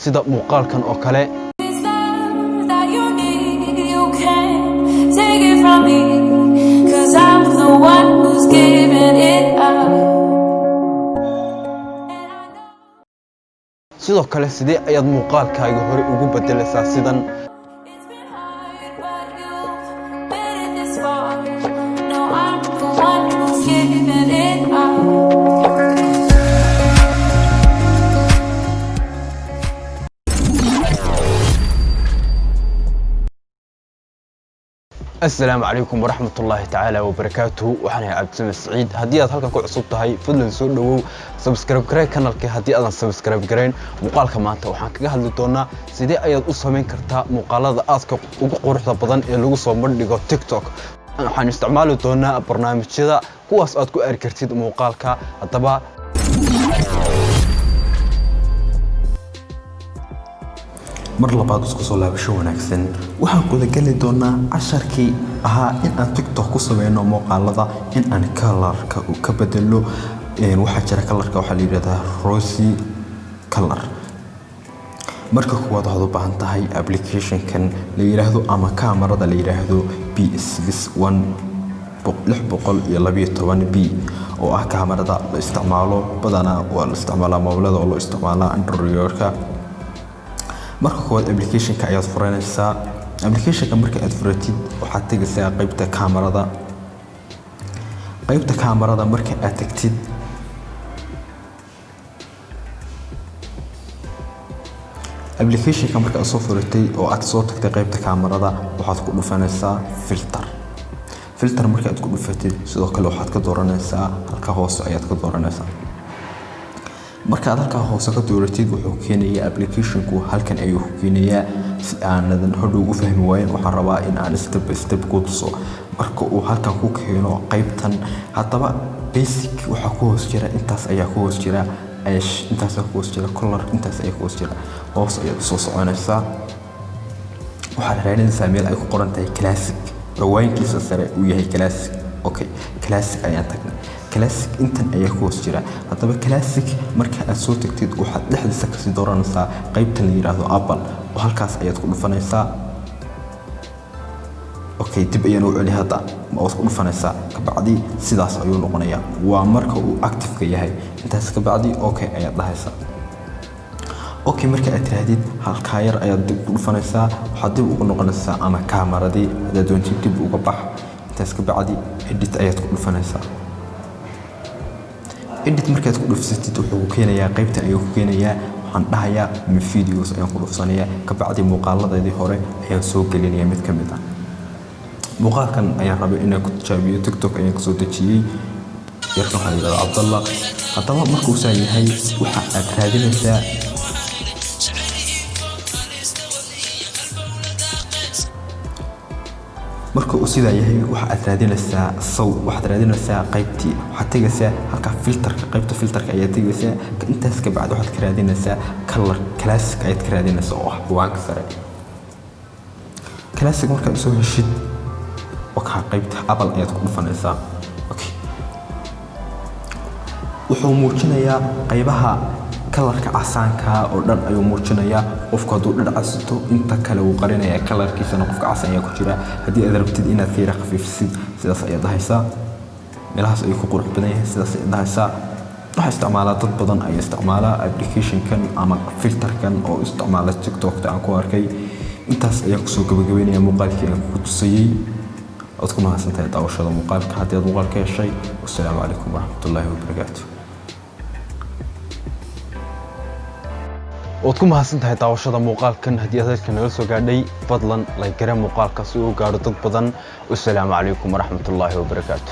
Sida muuqaalkan oo kale. It's love that you need. You can't take it from me, 'cause I'm the one who's giving it up. And I know Sidoo kale, sidee ayaad muuqaalkaaga hore ugu bedelaysaa sidan? It's been hard, but you've made it this far. No, I'm the one who's giving it up. Asalaamu calaykum waraxmatullaahi tacaala wabarakaatuhu. Waxaan ahay Cabdisamed Saciid. Haddii aad halkan ku cusub tahay, fadlan soo dhowow, subscribe garee kanalka haddii aadan subscribe garayn. Muuqaalka maanta waxaan kaga hadli doonaa sidee ayaad u samayn kartaa muuqaalada aadka ugu quruxda badan ee lagu soo bandhigo TikTok. Waxaan isticmaali doonaa barnaamijyada kuwaas aad ku arki kartid muuqaalka. Haddaba Mar labaad isku soo laabasho wanaagsan. Waxaan gudageli doonaa casharkii ahaa in aan TikTok ku sameyno muuqaalada, in aan colorka ka bedelo. Waxaa jira colorka waxaa la yidhahdaa rosy color. Marka koowaad waxaad u baahan tahay applicationkan la yidhaahdo ama kaamarada la yidhaahdo B61 612 B, oo ah kaamarada la isticmaalo badanaa. Waa la isticmaalaa mobilada oo loo isticmaalaa Androidka. Marka koowaad applicationka ayaad furanaysaa. Applicationka marka aad furatid, waxaad tegaysaa qaybta kaamarada. Qaybta kaamarada marka aad tagtid, applicationka marka aad soo furatay oo aad soo tagtay qaybta kaamarada, waxaad ku dhufanaysaa filter. Filter marka aad ku dhufatid, sidoo kale waxaad ka dooranaysaa halka hoose ayaad ka dooranaysaa. Marka aad halkaa hoose ka dooratid, wuxuu keenayaa applicationku halkan ayuu ku keenayaa. Si aanadan hodhow u fahmi waayin, waxaan rabaa in aan step by step ku tuso. Marka uu halkan ku keeno qaybtan, haddaba basic waxaa ku hoos jira, intaas ayaa ku hoos jira, intaas ayaa ku hoos jira, color intaas ayaa ku hoos jira. Hoos ayaad usoo soconaysaa, waxaad raadinaysaa meel ay ku qoran tahay classic, ciwaankiisa sare uu yahay classic. Okay, classic ayaan tagnay. Classic intan ayaa ku hoos jira. Haddaba classic marka aad soo tagtid, waxaad dhexdiisa kasii dooranaysaa qaybtan la yidhaahdo apple, oo halkaas ayaad ku dhufanaysaa. Okay, dib ayaan u celi. Hadda waad ku dhufanaysaa, kabacdi sidaas ayuu noqonayaa. Waa marka uu active-ka yahay. Intaas kabacdi okay ayaad dhahaysaa. Okay marka aad tiraahdid, halkaa yar ayaad dib ku dhufanaysaa. Waxaad dib ugu noqonaysaa ama kaamaradii haddaad doontid dib uga bax. Intaas kabacdi edit ayaad ku dhufanaysaa. Edit markaad ku dhufsatid, wuxuu ku keenayaa qaybtan ayuu ku keenayaa. Waxaan dhahayaa my videos ayaan ku dhufsanayaa. Kabacdi muuqaaladeedii hore ayaan soo gelinayaa. Mid ka mid ah muuqaalkan ayaan rabay inaan ku tijaabiyo. TikTok ayaan kasoo dejiyey. Yarkan waxaa la yidhahdaa Cabdallah. Haddaba markuu saa yahay, waxa aad raadinaysaa, marka uu sidaa yahay, waxa aad raadinaysaa saw, waxaad raadinaysaa qaybtii. Waxaad tegaysaa halka filterka, qaybta filterka ayaad tegaysaa. Intaas ka bacdi waxaad ka raadinaysaa color classic ayaad ka raadinaysaa, oo ah ciwaanka sare classic. Markaad soo heshid, wakaa qaybta apple ayaad ku dhufanaysaa. Okay, wuxuu muujinayaa qaybaha colorka casaanka oo dhan ayuu muujinayaa. Qofku hadduu dhar casito, inta kale wuu qarinayaa, colorkiisana qofka casan ayaa ku jira. Haddii aad rabtid inaad ka yara khafiifisid, sidaas ayaad dhahaysaa. Meelahaas ayuu ku qurux badan yahay, sidaas ayaad dhahaysaa. Waxaa isticmaalaa, dad badan ayaa isticmaalaa applicationkan ama filterkan oo isticmaala TikTokta aan ku arkay. Intaas ayaan kusoo gabagabeynaya muuqaalkii aan ku tusayey. Waad ku mahadsantahay daawashada muuqaalka haddii aad muuqaalka heshay. Wasalaamu calaykum waraxmatullaahi wabarakaatu. Waad ku mahadsan tahay daawashada muuqaalkan. Haddii aad halkan naga soo gaadhay, fadlan like garee muuqaalka si uu gaadho dad badan. Wasalaamu calaykum waraxmatullaahi wabarakaatu.